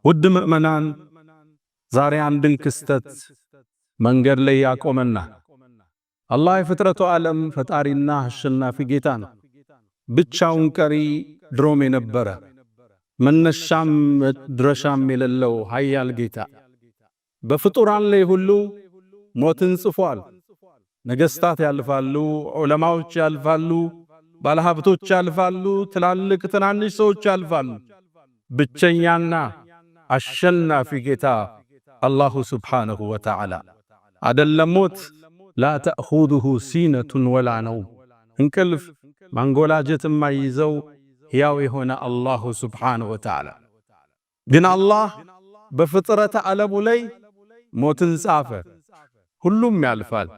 ውድ ምእመናን፣ ዛሬ አንድን ክስተት መንገድ ላይ ያቆመና አላህ የፍጥረቱ ዓለም ፈጣሪና አሸናፊ ጌታ ነው። ብቻውን ቀሪ፣ ድሮም የነበረ፣ መነሻም መድረሻም የሌለው ኃያል ጌታ በፍጡራን ላይ ሁሉ ሞትን ጽፏል። ነገስታት ያልፋሉ፣ ዑለማዎች ያልፋሉ፣ ባለሀብቶች ያልፋሉ፣ ትላልቅ ትናንሽ ሰዎች ያልፋሉ። ብቸኛና አሸናፊ ጌታ الله سبحانه وتعالى አደለም ሞት لا تأخذه سنة ولا نوم፣ እንቅልፍ ማንጎላጀት የማይይዘው ሕያው የሆነ الله سبحانه وتعالى ግን አላህ በፍጥረተ ዓለሙ ላይ ሞትን ጻፈ። ሁሉም ያልፋል፣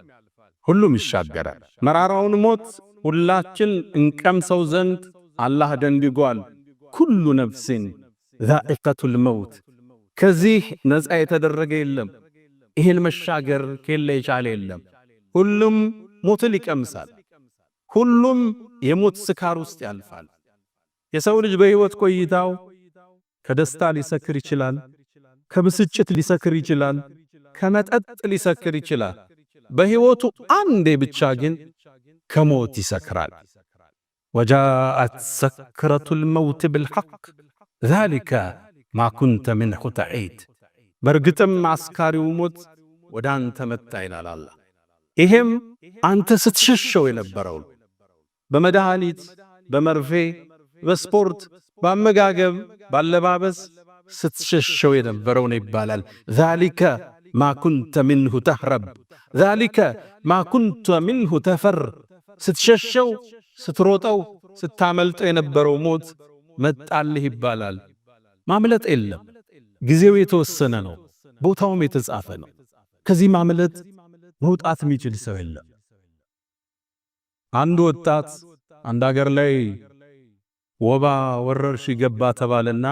ሁሉም ይሻገራል። መራራውን ሞት ሁላችን እንቀምሰው ዘንድ አላህ ደንግጓል። كل نفس ذائقة الموت፣ ከዚህ ነፃ የተደረገ የለም። ይህን መሻገር ከለ የቻለ የለም። ሁሉም ሞትን ይቀምሳል። ሁሉም የሞት ስካር ውስጥ ያልፋል። የሰው ልጅ በሕይወት ቆይታው ከደስታ ሊሰክር ይችላል። ከብስጭት ሊሰክር ይችላል። ከመጠጥ ሊሰክር ይችላል። በሕይወቱ አንዴ ብቻ ግን ከሞት ይሰክራል። وجاءت سكرة الموت بالحق ذلك ما كنت منه تحيد። በእርግጥም አስካሪው ሞት ወደ አንተ መጣ ይላል አላህ። ይሄም አንተ ስትሸሸው የነበረው በመድኃኒት፣ በመርፌ፣ በስፖርት፣ በአመጋገብ፣ ባለባበስ ስትሸሸው የነበረው ነው ይባላል። ذلك ما كنت منه تهرب، ذلك ما كنت منه تفر። ስትሸሸው፣ ስትሮጠው፣ ስታመልጠው የነበረው ሞት መጣልህ ይባላል። ማምለጥ የለም። ጊዜው የተወሰነ ነው፣ ቦታውም የተጻፈ ነው። ከዚህ ማምለጥ መውጣት የሚችል ሰው የለም። አንድ ወጣት አንድ አገር ላይ ወባ ወረርሽኝ ገባ ተባለና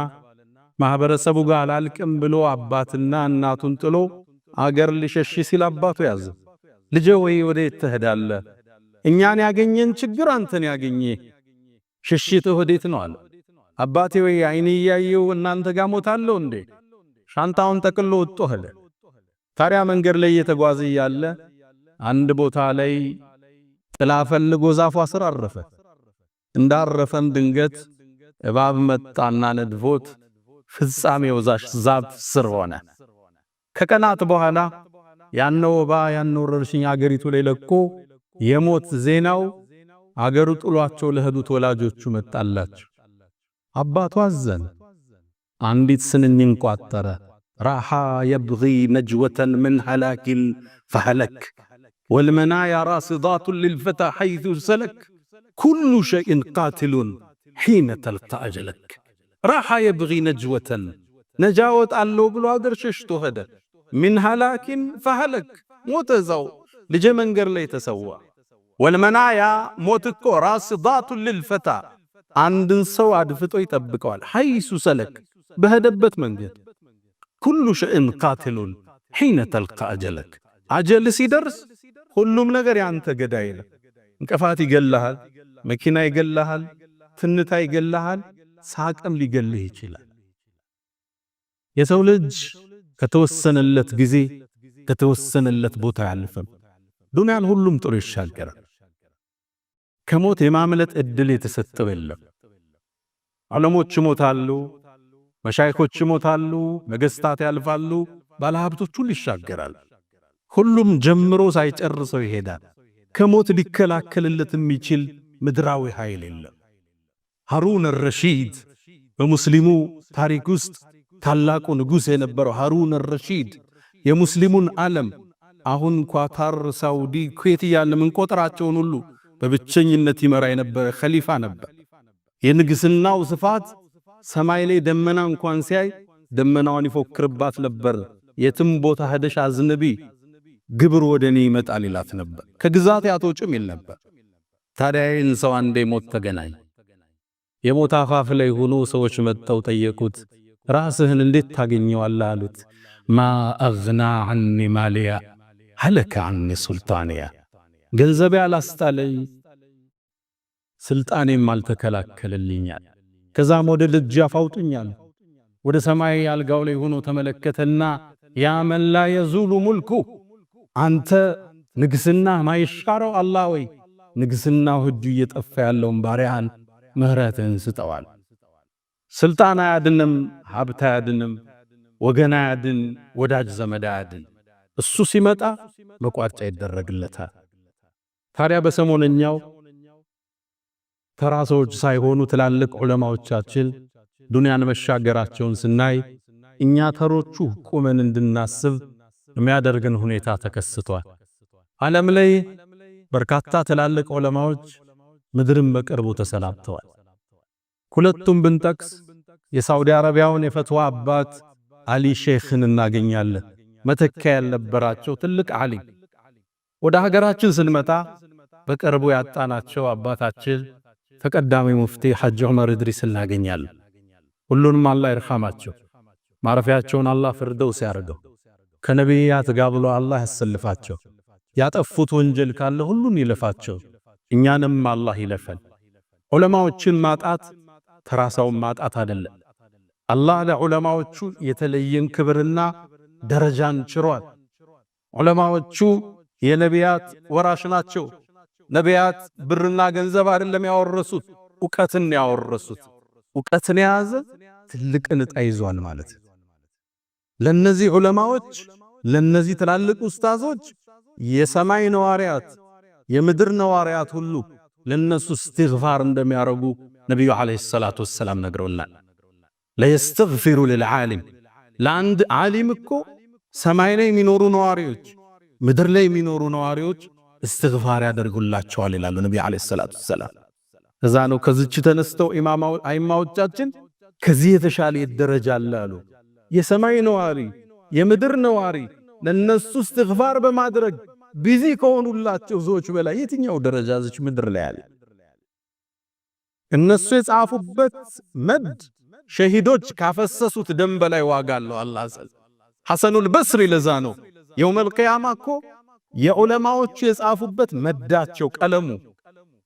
ማህበረሰቡ ጋር አላልቅም ብሎ አባትና እናቱን ጥሎ አገር ሊሸሽ ሲል አባቱ ያዘ። ልጄ ወይ ወዴት ትሄዳለህ? እኛን ያገኘን ችግር አንተን ያገኘ፣ ሽሽትህ ወዴት ነው አለ። አባቴ ወይ አይኔ እያየው እናንተ ጋር ሞታለሁ እንዴ? ሻንጣውን ጠቅሎ ወጥቶ ሄደ። ታዲያ መንገድ ላይ እየተጓዘ እያለ አንድ ቦታ ላይ ጥላ ፈልጎ ዛፏ ስር አረፈ። እንዳረፈም ድንገት እባብ መጣና ነድፎት ፍጻሜው ዛፍ ስር ሆነ። ከቀናት በኋላ ያነው ወባ ያነው ወረርሽኝ አገሪቱ ላይ ለቆ የሞት ዜናው አገሩ ጥሏቸው ለሄዱት ወላጆቹ መጣላቸው። አባቱ አዘነ። አንዲት ስንኝን ቋጠረ። راح يبغي نجوة من هلاك فهلك، والمنايا راصدات للفتى حيث سلك، كل شيء قاتل حين تلقى أجلك። راح يبغي نجوة፣ ነጃ ወጣለሁ ብሎ አገር ሸሽቶ ሄደ። من هلاك فهلك፣ ሞተ እዛው ልጄ መንገድ ላይ ተሰዋ። والمنايا ሞት እኮ راصدات للفتى አንድን ሰው አድፍጦ ይጠብቀዋል። حيث سلك በሄደበት መንገድ። كل شيء قاتل حين تلقى أجلك፣ አጀል ሲደርስ ሁሉም ነገር ያንተ ገዳይ ነው። እንቅፋት ይገልሃል፣ መኪና ይገልሃል፣ ትንታ ይገልሃል፣ ሳቅም ሊገልህ ይችላል። የሰው ልጅ ከተወሰነለት ጊዜ ከተወሰነለት ቦታ አያልፍም። ዱንያን ሁሉም ጥሎ ይሻገራል። ከሞት የማምለጥ እድል የተሰጠው የለም። ዑለሞች ይሞታሉ፣ መሻይኾች ይሞታሉ፣ ነገስታት ያልፋሉ፣ ባለሀብቶች ሁሉ ይሻገራል። ሁሉም ጀምሮ ሳይጨርሰው ይሄዳል። ከሞት ሊከላከልለት የሚችል ምድራዊ ኃይል የለም። ሃሩን አልረሺድ፣ በሙስሊሙ ታሪክ ውስጥ ታላቁ ንጉሥ የነበረው ሃሩን አልረሺድ፣ የሙስሊሙን ዓለም አሁን ኳታር፣ ሳውዲ፣ ኩዌት እያልን የምንቆጥራቸውን ሁሉ በብቸኝነት ይመራ የነበረ ኸሊፋ ነበር። የንግስናው ስፋት ሰማይ ላይ ደመና እንኳን ሲያይ ደመናዋን ይፎክርባት ነበር። የትም ቦታ ሄደሽ አዝንቢ፣ ግብር ወደ እኔ ይመጣል ይላት ነበር። ከግዛቴ አትወጭም ይል ነበር። ታዲያ ይህን ሰው አንዴ ሞት ተገናኝ። የሞት አፋፍ ላይ ሆኖ ሰዎች መጥተው ጠየቁት። ራስህን እንዴት ታገኘዋለህ አሉት። ما أغنى عني ماليه، هلك عني سلطانيه፣ ገንዘቤ አላስጣለኝ፣ ስልጣኔም አልተከላከልልኛል። ከዛም ወደ ደጃፍ አውጡኛል። ወደ ሰማይ አልጋው ላይ ሆኖ ተመለከተና يا من لا يزول ملكه አንተ ንግስና ማይሻረው አላህ ወይ ንግስናው እጁ እየጠፋ ያለውን ባሪያህን ምህረትህን ስጠዋል። ስልጣን አያድንም፣ ሀብት አያድንም፣ ወገን አያድን፣ ወዳጅ ዘመድ አያድን። እሱ ሲመጣ መቋጫ ይደረግለታል። ታዲያ በሰሞነኛው ተራ ሰዎች ሳይሆኑ ትላልቅ ዑለማዎቻችን ዱንያን መሻገራቸውን ስናይ እኛ ተሮቹ ቁመን እንድናስብ የሚያደርግን ሁኔታ ተከስቷል። ዓለም ላይ በርካታ ትላልቅ ዑለማዎች ምድርን በቅርቡ ተሰናብተዋል። ሁለቱም ብንጠቅስ የሳውዲ አረቢያውን የፈትዋ አባት አሊ ሼኽን እናገኛለን። መተኪያ ያልነበራቸው ትልቅ ዓሊም። ወደ ሀገራችን ስንመጣ በቅርቡ ያጣናቸው አባታችን ተቀዳሚ ሙፍቲ ሐጅ ዑመር ኢድሪስ እናገኛለን። ሁሉንም አላህ ይርሐማቸው፣ ማረፊያቸውን አላህ ፍርደውስ ያርገው፣ ከነቢያት ጋር ብሎ አላህ ያሰልፋቸው። ያጠፉት ወንጀል ካለ ሁሉን ይለፋቸው፣ እኛንም አላህ ይለፈን። ዑለማዎችን ማጣት ተራሳውን ማጣት አይደለም። አላህ ለዑለማዎቹ የተለየን ክብርና ደረጃን ችሯል። ዑለማዎቹ የነቢያት ወራሽ ናቸው። ነቢያት ብርና ገንዘብ አይደለም ያወረሱት፣ እውቀትን ያወረሱት። እውቀትን የያዘ ትልቅን ዕጣ ይዟል ማለት። ለነዚህ ዑለማዎች፣ ለነዚህ ትላልቅ ኡስታዞች የሰማይ ነዋሪያት የምድር ነዋሪያት ሁሉ ለነሱ እስትግፋር እንደሚያረጉ ነቢዩ عليه الصلاة والسلام ነግረውናል። ليستغفر للعالم ለአንድ ዓሊም እኮ ሰማይ ላይ የሚኖሩ ነዋሪዎች፣ ምድር ላይ የሚኖሩ ነዋሪዎች እስትግፋር ያደርጉላቸዋል ይላሉ ነቢዩ عليه الصلاة والسلام። እዛ ነው ከዚች ተነስተው አይማዎቻችን ከዚህ የተሻለ ደረጃ አለ አሉ። የሰማይ ነዋሪ የምድር ነዋሪ ለነሱ እስትግፋር በማድረግ busy ከሆኑላቸው ሰዎች በላይ የትኛው ደረጃ እዚች ምድር ላይ አለ? እነሱ የጻፉበት መድ ሸሂዶች ካፈሰሱት ደም በላይ ዋጋ አለው። አላህ ዘንድ ሐሰኑል በስሪ ለዛ ነው يوم القيامة እኮ የዑለማዎቹ የጻፉበት መዳቸው ቀለሙ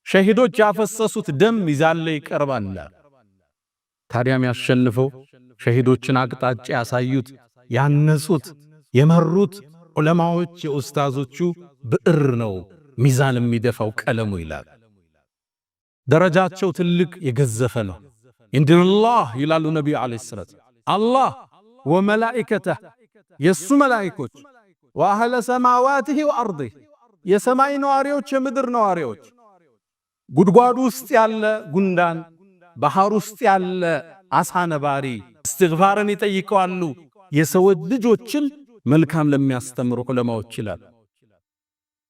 ሸሂዶች ያፈሰሱት ደም ሚዛን ላይ ይቀርባል። ታዲያም ያሸንፈው ሸሂዶችን አቅጣጫ ያሳዩት ያነጹት የመሩት ዑለማዎች የኡስታዞቹ ብዕር ነው ሚዛን የሚደፋው ቀለሙ ይላል። ደረጃቸው ትልቅ የገዘፈ ነው። إن الله ይላሉ ነቢዩ عليه الصلاة አላህ وملائكته የእሱ መላኢኮች وأهل سماواته وأرضه የሰማይ ነዋሪዎች የምድር ነዋሪዎች ጉድጓድ ውስጥ ያለ ጉንዳን፣ ባህር ውስጥ ያለ አሳ ነባሪ እስትግፋርን ይጠይቀዋሉ የሰው ልጆችን መልካም ለሚያስተምሩ ዑለማዎች ይላል።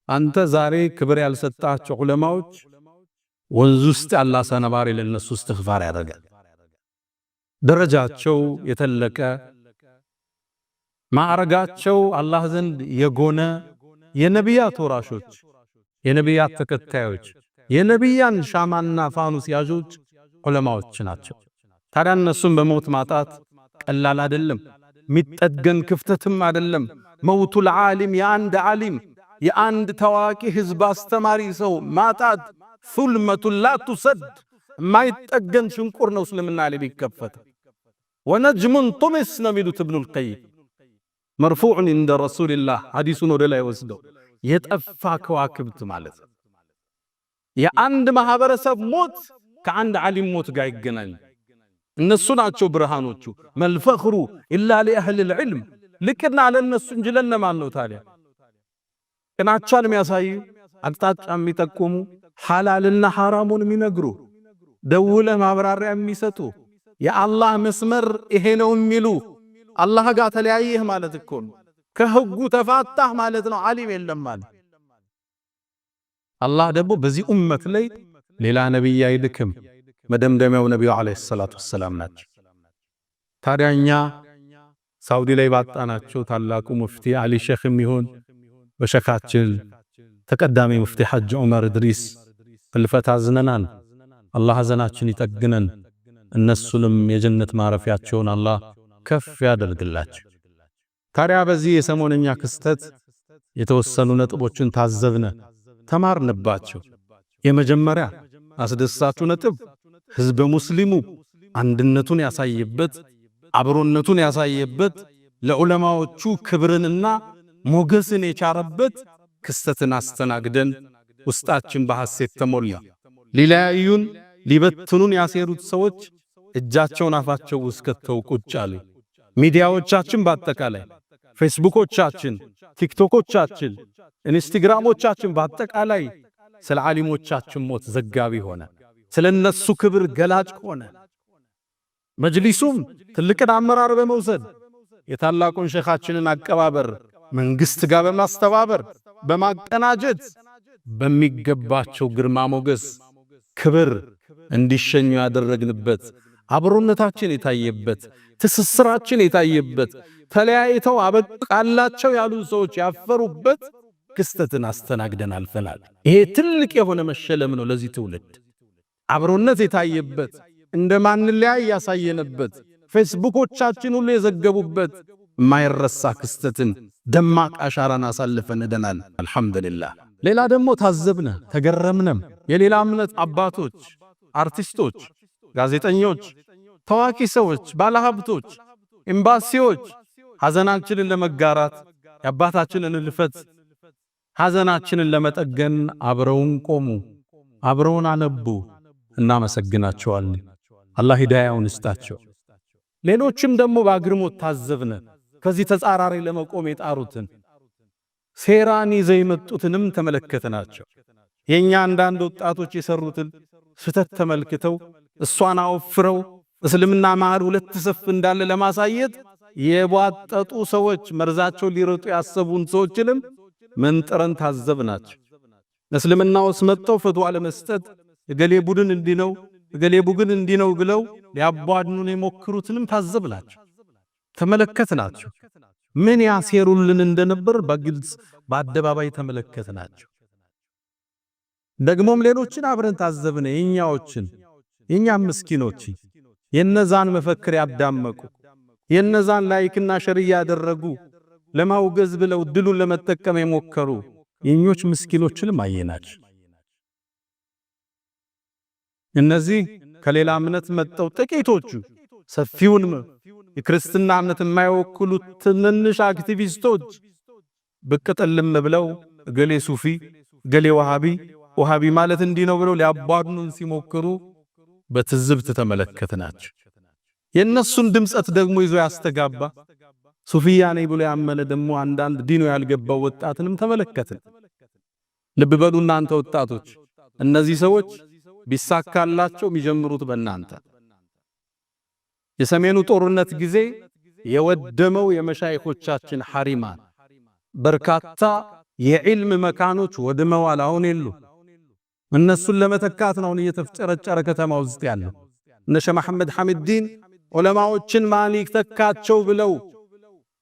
አንተ ዛሬ ክብር ያልሰጣቸው ዑለማዎች ወንዝ ውስጥ ያለ አሳ ነባሪ ለነሱ እስትግፋር ያደርጋል። ደረጃቸው የተለቀ ማዕረጋቸው አላህ ዘንድ የጎነ የነቢያት ወራሾች፣ የነቢያት ተከታዮች፣ የነቢያን ሻማና ፋኑስ ያዦች ዑለማዎች ናቸው። ታዲያ እነሱን በሞት ማጣት ቀላል አይደለም፣ የሚጠገን ክፍተትም አይደለም። موت العالم የአንድ ዓሊም የአንድ ታዋቂ ህዝብ አስተማሪ ሰው ማጣት ثلمة لا تسد የማይጠገን ሽንቁር ነው። እስልምና ላይ ቢከፈት ونجم طمس ነው የሚሉት ኢብኑል ቀይም مرفوع عند رسول الله ሐዲሱን ወደ ላይ ወስደው የጠፋ ከዋክብት ማለት ነው። የአንድ ማህበረሰብ ሞት ከአንድ ዓሊም ሞት ጋር ይገናኝ። እነሱ ናቸው ብርሃኖቹ። ما الفخر إلا لأهل العلم ልቅና ለእነሱ እንጂ ለነማን ነው ታዲያ? ቅናቻን የሚያሳዩ አቅጣጫ የሚጠቁሙ ሐላልና ሐራሙን የሚነግሩ ደውለ ማብራሪያ የሚሰጡ የአላህ መስመር ይሄ ነው የሚሉ አላህ ጋር ተለያየህ ማለት እኮ ነው። ከህጉ ተፋታህ ማለት ነው። ዓሊም የለም ማለት። አላህ ደግሞ በዚህ ኡመት ላይ ሌላ ነቢይ አይልክም። መደምደሚያው ነቢዩ ዓለይሂ ሰላቱ ወሰላም ናቸው። ታዲያ እኛ ሳውዲ ላይ ባጣናቸው ታላቁ ሙፍቲ አሊ ሼኽም ይሁን በሸኻችን ተቀዳሚ ሙፍቲ ሐጅ ዑመር እድሪስ ህልፈት አዝነናል። አላህ ሐዘናችን ይጠግነን፣ እነሱንም የጀነት ማረፊያቸውን አላህ ከፍ ያደርግላቸው። ታዲያ በዚህ የሰሞነኛ ክስተት የተወሰኑ ነጥቦችን ታዘብነ፣ ተማርንባቸው። የመጀመሪያ አስደሳቹ ነጥብ ህዝበ ሙስሊሙ አንድነቱን ያሳየበት አብሮነቱን ያሳየበት፣ ለዑለማዎቹ ክብርንና ሞገስን የቻረበት ክስተትን አስተናግደን ውስጣችን በሐሴት ተሞላ። ሊለያዩን ሊበትኑን ያሴሩት ሰዎች እጃቸውን አፋቸው ውስጥ ከተው ቁጭ አሉ። ሚዲያዎቻችን በአጠቃላይ ፌስቡኮቻችን፣ ቲክቶኮቻችን፣ ኢንስታግራሞቻችን በአጠቃላይ ስለ ዓሊሞቻችን ሞት ዘጋቢ ሆነ። ስለ እነሱ ክብር ገላጭ ሆነ። መጅሊሱም ትልቅን አመራር በመውሰድ የታላቁን ሼኻችንን አቀባበር መንግስት ጋር በማስተባበር በማቀናጀት በሚገባቸው ግርማ ሞገስ ክብር እንዲሸኙ ያደረግንበት፣ አብሮነታችን የታየበት፣ ትስስራችን የታየበት፣ ተለያይተው አበቃላቸው ያሉ ሰዎች ያፈሩበት ክስተትን አስተናግደን አልፈናል። ይሄ ትልቅ የሆነ መሸለም ነው ለዚህ ትውልድ። አብሮነት የታየበት፣ እንደማንለያይ ያሳየንበት፣ ፌስቡኮቻችን ሁሉ የዘገቡበት የማይረሳ ክስተትን ደማቅ አሻራን አሳልፈን ሄደናል። አልሐምዱሊላህ። ሌላ ደግሞ ታዘብነ፣ ተገረምነም። የሌላ እምነት አባቶች፣ አርቲስቶች፣ ጋዜጠኞች፣ ታዋቂ ሰዎች፣ ባለሀብቶች፣ ኤምባሲዎች ሐዘናችንን ለመጋራት የአባታችንን እልፈት ሐዘናችንን ለመጠገን አብረውን ቆሙ፣ አብረውን አነቡ። እናመሰግናቸዋለን። አላህ ሂዳያውን ይስጣቸው። ሌሎችም ደግሞ በአግርሞት ታዘብነ። ከዚህ ተጻራሪ ለመቆም የጣሩትን ሴራን ይዘው የመጡትንም ተመለከትናቸው። የኛ አንዳንድ ወጣቶች የሰሩትን ስህተት ተመልክተው እሷን አወፍረው እስልምና መሃል ሁለት ሰፍ እንዳለ ለማሳየት የቧጠጡ ሰዎች መርዛቸው ሊረጡ ያሰቡን ሰዎችንም መንጥረን ታዘብናቸው። እስልምና ውስጥ መጥተው ፈትዋ ለመስጠት እገሌ ቡድን እንዲህ ነው፣ እገሌ ቡድን እንዲህ ነው ብለው ሊያቧድኑን የሞክሩትንም ታዘብናቸው፣ ተመለከትናቸው። ምን ያሴሩልን እንደነበር በግልጽ በአደባባይ ተመለከትናቸው። ደግሞም ሌሎችን አብረን ታዘብን። የኛዎችን የኛም ምስኪኖች የነዛን መፈክር ያዳመቁ፣ የነዛን like ና share እያደረጉ ለማውገዝ ብለው ድሉን ለመጠቀም የሞከሩ የኞች ምስኪኖችንም አየናቸው። እነዚህ ከሌላ እምነት መጠው ጥቂቶቹ ሰፊውን የክርስትና እምነት የማይወክሉ ትንንሽ አክቲቪስቶች ብቅ ጥልም ብለው እገሌ ሱፊ፣ እገሌ ወሃቢ፣ ወሃቢ ማለት እንዲህ ነው ብለው ሊያቧድኑን ሲሞክሩ በትዝብት ተመለከትናቸው። የእነሱን ድምጸት ደግሞ ይዞ ያስተጋባ ሱፊያ ነኝ ብሎ ያመነ ደግሞ አንዳንድ ዲኑ ያልገባው ወጣትንም ተመለከትን። ልብ በሉ እናንተ ወጣቶች፣ እነዚህ ሰዎች ቢሳካላቸው የሚጀምሩት በእናንተ። የሰሜኑ ጦርነት ጊዜ የወደመው የመሻይኾቻችን ሐሪማን በርካታ የዒልም መካኖች ወድመዋል። አሁን የሉ። እነሱን ለመተካት ነው እየተፍጨረጨረ ከተማ ውስጥ ያለው። እነ ሸህ መሐመድ ሐሚዲን ዑለማዎችን ማን ይተካቸው ብለው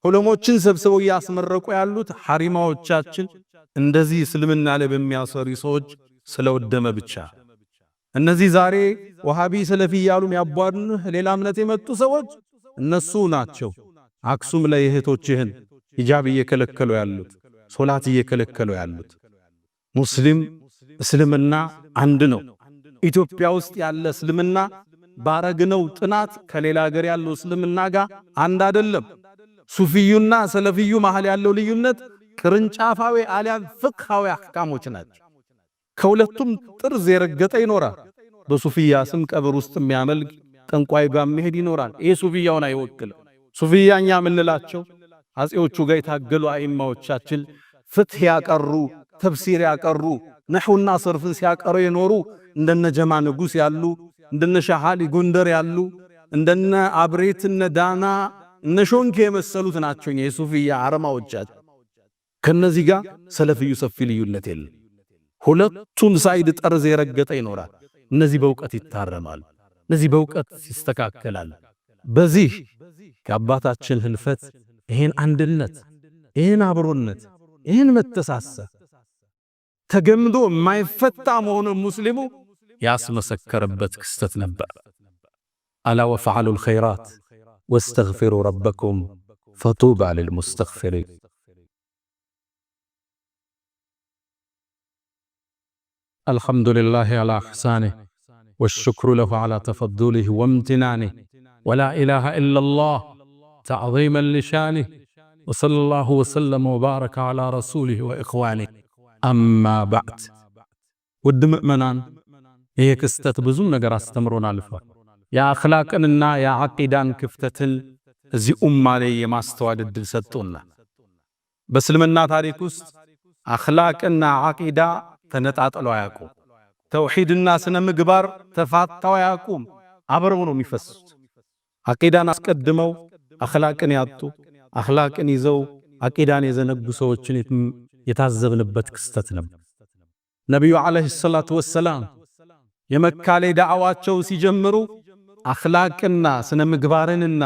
ዑለሞችን ሰብስበው እያስመረቁ ያሉት ሐሪማዎቻችን እንደዚህ እስልምና ላይ በሚያሰሩ ሰዎች ስለወደመ ብቻ። እነዚህ ዛሬ ወሃቢ ሰለፊ እያሉ የሚያቧድኑህ ሌላ እምነት የመጡ ሰዎች እነሱ ናቸው። አክሱም ላይ እህቶችህን ሂጃብ እየከለከሉ ያሉት፣ ሶላት እየከለከሉ ያሉት። ሙስሊም እስልምና አንድ ነው። ኢትዮጵያ ውስጥ ያለ እስልምና ባረግነው ጥናት ከሌላ ሀገር ያለው እስልምና ጋር አንድ አይደለም። ሱፊዩና ሰለፊዩ መሃል ያለው ልዩነት ቅርንጫፋዊ አሊያም ፍቅሃዊ አህካሞች ናቸው። ከሁለቱም ጥርዝ የረገጠ ይኖራል። በሱፊያ ስም ቀብር ውስጥ የሚያመልክ ጠንቋይ ጋር የሚሄድ ይኖራል። ይሄ ሱፊያውን አይወክልም። ሱፊያኛ የምንላቸው አጼዎቹ ጋር የታገሉ አይማዎቻችን ፍትህ ያቀሩ፣ ተፍሲር ያቀሩ፣ ነህውና ሰርፍን ሲያቀሩ የኖሩ እንደነ ጀማ ንጉስ ያሉ፣ እንደነ ሻሃሊ ጎንደር ያሉ፣ እንደነ አብሬት እነ ዳና እነ ሾንኬ የመሰሉት ናቸው የሱፊያ አረማዎቻችን። ከነዚህ ጋር ሰለፍዩ ሰፊ ልዩነት የለም። ሁለቱም side ጠርዝ የረገጠ ይኖራል። እነዚህ በእውቀት ይታረማል፣ እነዚህ በእውቀት ይስተካከላል። በዚህ ከአባታችን ህልፈት ይሄን አንድነት፣ ይሄን አብሮነት፣ ይሄን መተሳሰብ ተገምዶ የማይፈታ መሆኑን ሙስሊሙ ያስመሰከረበት ክስተት ነበር። ألا وافعلوا الخيرات واستغفروا ربكم فطوبى للمستغفرين። الحمد لله على إحسانه والشكر له على تفضله وامتنانه ولا إله إلا الله تعظيما لشانه وصلى الله وسلم وبارك على رسوله وإخوانه أما بعد። ውድ ምእመናን፣ ይህ ክስተት ብዙ ነገር አስተምሮን አልፏል። የአኽላቅንና የዓቂዳን ክፍተትን እዚህ ኡማ ላይ የማስተዋል ዕድል ሰጥቶናል። በእስልምና ታሪክ ውስጥ አኽላቅና ዓቂዳ ተነጣጥለው አያውቁም። ተውሂድና ስነ ምግባር ተፋታው አያውቁም። አብረው ነው የሚፈሱት። ዓቂዳን አስቀድመው አኽላቅን ያጡ፣ አኽላቅን ይዘው ዓቂዳን የዘነጉ ሰዎችን የታዘብንበት ክስተት ነበር። ነቢዩ عليه الصلاة والسلام የመካ ላይ ዳዕዋቸው ሲጀምሩ አኽላቅና ስነ ምግባርንና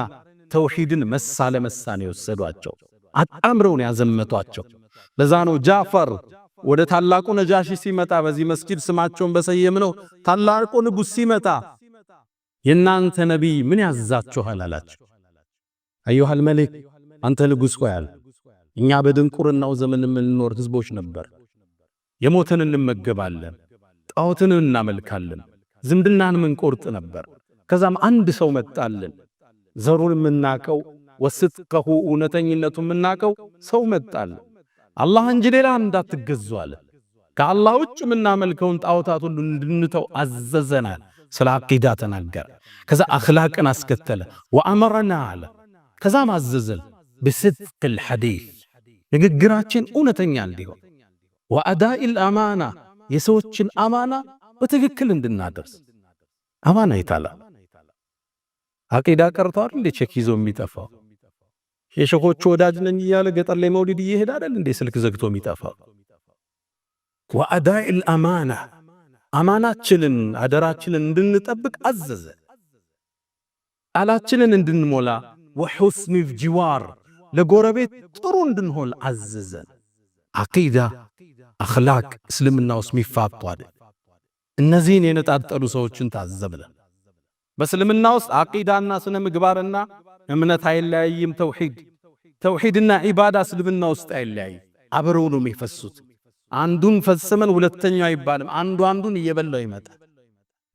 ተውሂድን መሳ ለመሳ ነው የወሰዷቸው፣ አጣምረውን ያዘመቷቸው። ለዛ ነው ጃፈር ወደ ታላቁ ነጃሺ ሲመጣ፣ በዚህ መስጊድ ስማቸውን በሰየምነው ታላቁ ንጉሥ ሲመጣ፣ የእናንተ ነቢይ ምን ያዛችኋል አላቸው። أيها الملك፣ አንተ ንጉሥ ሆይ አለ፣ እኛ በድንቁርናው ዘመን የምንኖር ህዝቦች ነበር። የሞተን እንመገባለን፣ ጣዖትን እናመልካለን፣ ዝምድናን ምንቆርጥ ነበር። ከዛም አንድ ሰው መጣልን፣ ዘሩን የምናቀው وصدقه እውነተኝነቱ የምናቀው ሰው መጣልን። አላህ እንጂ ሌላ እንዳትገዙ አለ። ከአላህ ውጭ የምናመልከውን ጣዖታት ሁሉ እንድንተው አዘዘናል። ስለ አቂዳ ተናገረ። ከዛ አኽላቅን አስከተለ። وأمرنا አለ። ከዛም አዘዘን بصدق الحديث፣ ንግግራችን እውነተኛ እንዲሆን፣ وأداء الأمانة፣ የሰዎችን አማና በትክክል እንድናደርስ። አማና ይታላ አቂዳ ቀርቷል እንዴ ቼክ ይዞ የሚጠፋው? የሸኾቹ ወዳጅ ነኝ እያለ ገጠር ላይ መውሊድ እየሄደ አይደል እንዴ ስልክ ዘግቶ የሚጠፋው? وأداء الأمانة፣ አማናችንን አደራችንን እንድንጠብቅ አዘዘ። ቃላችንን እንድንሞላ፣ وحسن الجوار፣ ለጎረቤት ጥሩ እንድንሆን አዘዘን። አቂዳ አኽላቅ እስልምና ውስጥ የሚፋቱ አይደል። እነዚህን የነጣጠሉ ሰዎችን ታዘብነ። በእስልምና ውስጥ አቂዳና ስነ ምግባርና እምነት አይለያይም። ተውሂድና ዒባዳ እስልምና ውስጥ አይለያይም። አብረው ነው የሚፈሱት። አንዱን ፈጽመን ሁለተኛው አይባልም። አንዱ አንዱን እየበላው ይመጣል።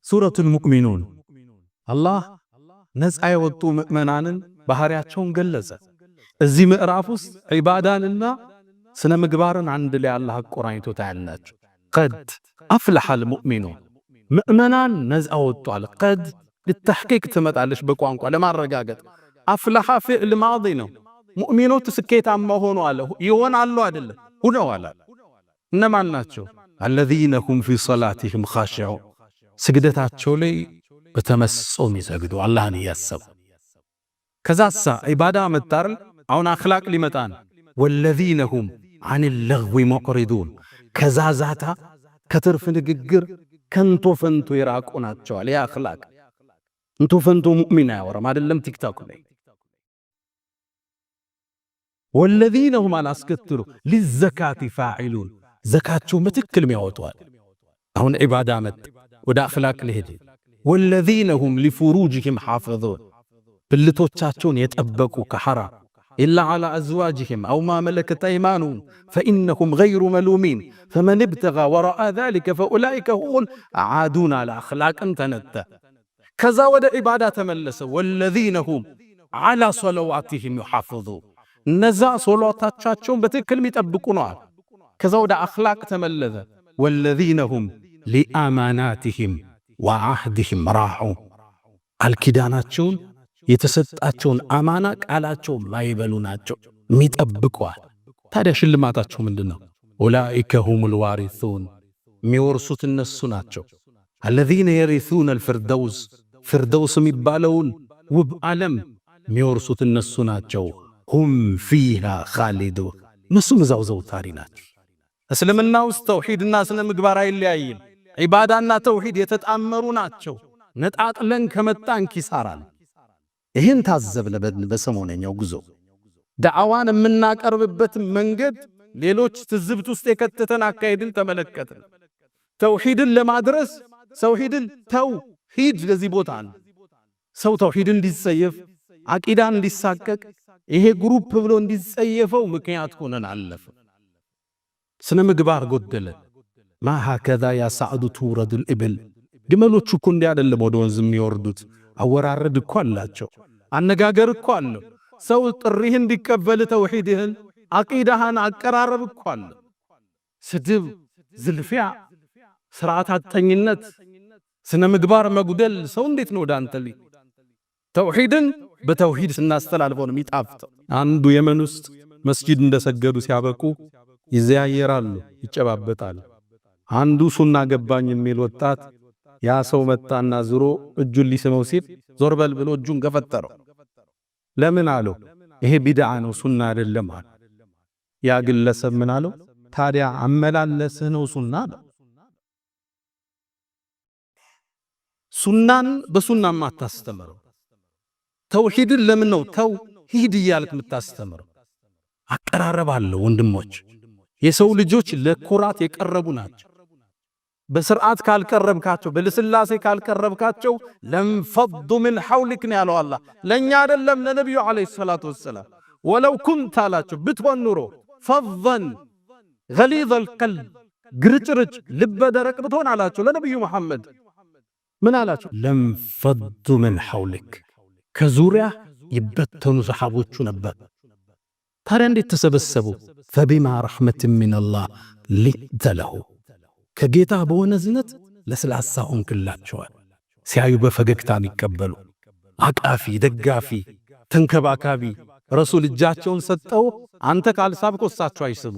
ሱረቱል ሙእሚኑን አላህ ነፃ የወጡ ምእመናንን ባህሪያቸውን ገለጸ። እዚህ ምዕራፍ ውስጥ ዒባዳንና ስነ ምግባርን አንድ ላይ አላህ አቆራኝቶ ታያላችሁ። قد أفلح المؤمنون፣ ምእመናን ነፃ ወጥቷል። قد للتحقيق ትመጣለች በቋንቋ ለማረጋገጥ። أفلح فعل ماضي ነው። ሙእሚኖች ስኬታማ ሆኑ አለ። ይሆናሉ አይደለም፣ ሁነዋል። እነማን ናቸው? الذين هم في صلاتهم خاشعون፣ ስግደታቸው ላይ በተመስጦ የሚሰግዱ አላህን እያሰቡ። ከዛሳ ዒባዳ መጣርል፣ አሁን አኽላቅ ሊመጣ ነው። والذين هم عن اللغو معرضون፣ ከዛዛታ ከትርፍ ንግግር ከንቶ ፈንቶ የራቁ ናቸዋል። ያ አኽላቅ። እንቶ ፈንቶ ሙእሚን አያወራም አይደለም ቲክቶክ ላይ። والذين هم አላስከትሉ للزكاة فاعلون፣ ዘካቸው ምትክል ያወጧል። አሁን ዒባዳ መጣ፣ ወደ አኽላቅ ሊሄድ። والذين هم لفروجهم حافظون፣ ብልቶቻቸውን የጠበቁ ከሐራም። إلا على أزواجهم أو ما ملكت أيمانهم فإنهم غير ملومين فمن ابتغى وراء ذلك فأولئك هم العادون። አለ አኽላቅን ተነተ። ከዛ ወደ ዒባዳ ተመለሰ። والذين هم على صلواتهم يحافظون፣ እነዛ ሶላታቻቸውን በትክክል የሚጠብቁ ነዋል። ከዛ ወደ አኽላቅ ተመለሰ። والذين هم لأماناتهم وعهدهم راعون፣ ቃል የተሰጣቸውን አማና ቃላቸው ማይበሉ ናቸው፣ የሚጠብቀዋል። ታዲያ ሽልማታቸው ምንድን ነው? أولئك هم الوارثون፣ የሚወርሱት እነሱ ናቸው። الذين يرثون الفردوس፣ ፍርደውስ የሚባለውን ውብ ዓለም የሚወርሱት እነሱ ናቸው። هم فيها خالدون፣ እነሱም እዛው ዘውታሪ ናቸው። እስልምና ውስጥ ተውሂድና ስነ ምግባር አይለያይም። ዒባዳና ተውሂድ የተጣመሩ ናቸው። ነጣጥለን ከመጣን ኪሳራ ነው። ይህን ታዘብነ በሰሞነኛው ጉዞ። ዳዕዋን የምናቀርብበት መንገድ ሌሎች ትዝብት ውስጥ የከተተን አካሄድን ተመለከትን። ተውሂድን ለማድረስ ተውሂድን ተውሂድ ለዚህ ቦታ ነው። ሰው ተውሂድን እንዲጸየፍ፣ አቂዳን እንዲሳቀቅ፣ ይሄ group ብሎ እንዲጸየፈው ምክንያት ሆነን አለፈ። ስነ ምግባር ጎደለ። ما هكذا يا سعد تورد الإبل፣ ግመሎቹ እኮ እንዲህ አይደለም ወደ ወንዝ የሚወርዱት። አወራረድ እኮ አላቸው፣ አነጋገር እኮ አለው። ሰው ጥሪህን እንዲቀበል ተውሂድህን፣ አቂዳህን አቀራረብ እኮ አለው። ስድብ፣ ዝልፊያ፣ ስርዓት አጠኝነት፣ ስነ ምግባር መጉደል ሰው እንዴት ነው ወደ አንተ ተውሂድን በተውሂድ ስናስተላልፈው ነው የሚጣፍጠው። አንዱ የመን ውስጥ መስጂድ እንደሰገዱ ሲያበቁ ይዘያየራሉ፣ ይጨባበጣል። አንዱ ሱና ገባኝ የሚል ወጣት ያ ሰው መጣና ዝሮ እጁን ሊስመው ሲል ዞር በል ብሎ እጁን ገፈጠረው። ለምን አለው? ይሄ ቢድዓ ነው ሱና አይደለም አለ። ያ ግለሰብ ምን አለው? ታዲያ አመላለስህ ነው ሱና አለ። ሱናን በሱና ማታስተምረው ተውሂድን ለምን ነው ተውሂድ እያልክ የምታስተምረው? አቀራረብ አለው ወንድሞች። የሰው ልጆች ለኩራት የቀረቡ ናቸው። በስርዓት ካልቀረብካቸው፣ በልስላሴ ካልቀረብካቸው لانفضوا من حولك ነው ያለው አላህ። ለእኛ አይደለም ለነቢዩ عليه الصلاة والسلام። ولو كنت አላቸው ብትሆን ኑሮ فظا غليظ القلب ግርጭርጭ ልበ ደረቅ ብትሆን አላቸው ለነቢዩ መሐመድ ምን አላቸው? لانفضوا من حولك ከዙሪያ ይበተኑ ሰሓቦቹ ነበር። ታዲያ እንዴት ተሰበሰቡ? فبما رحمة من الله لنت لهم ከጌታ በሆነ እዝነት ለስላሳ ሆንክላቸዋል። ሲያዩ በፈገግታ የሚቀበሉ አቃፊ፣ ደጋፊ፣ ተንከባካቢ ረሱል እጃቸውን ሰጠው። አንተ ካልሳብኮ እሳቸው አይስሙ።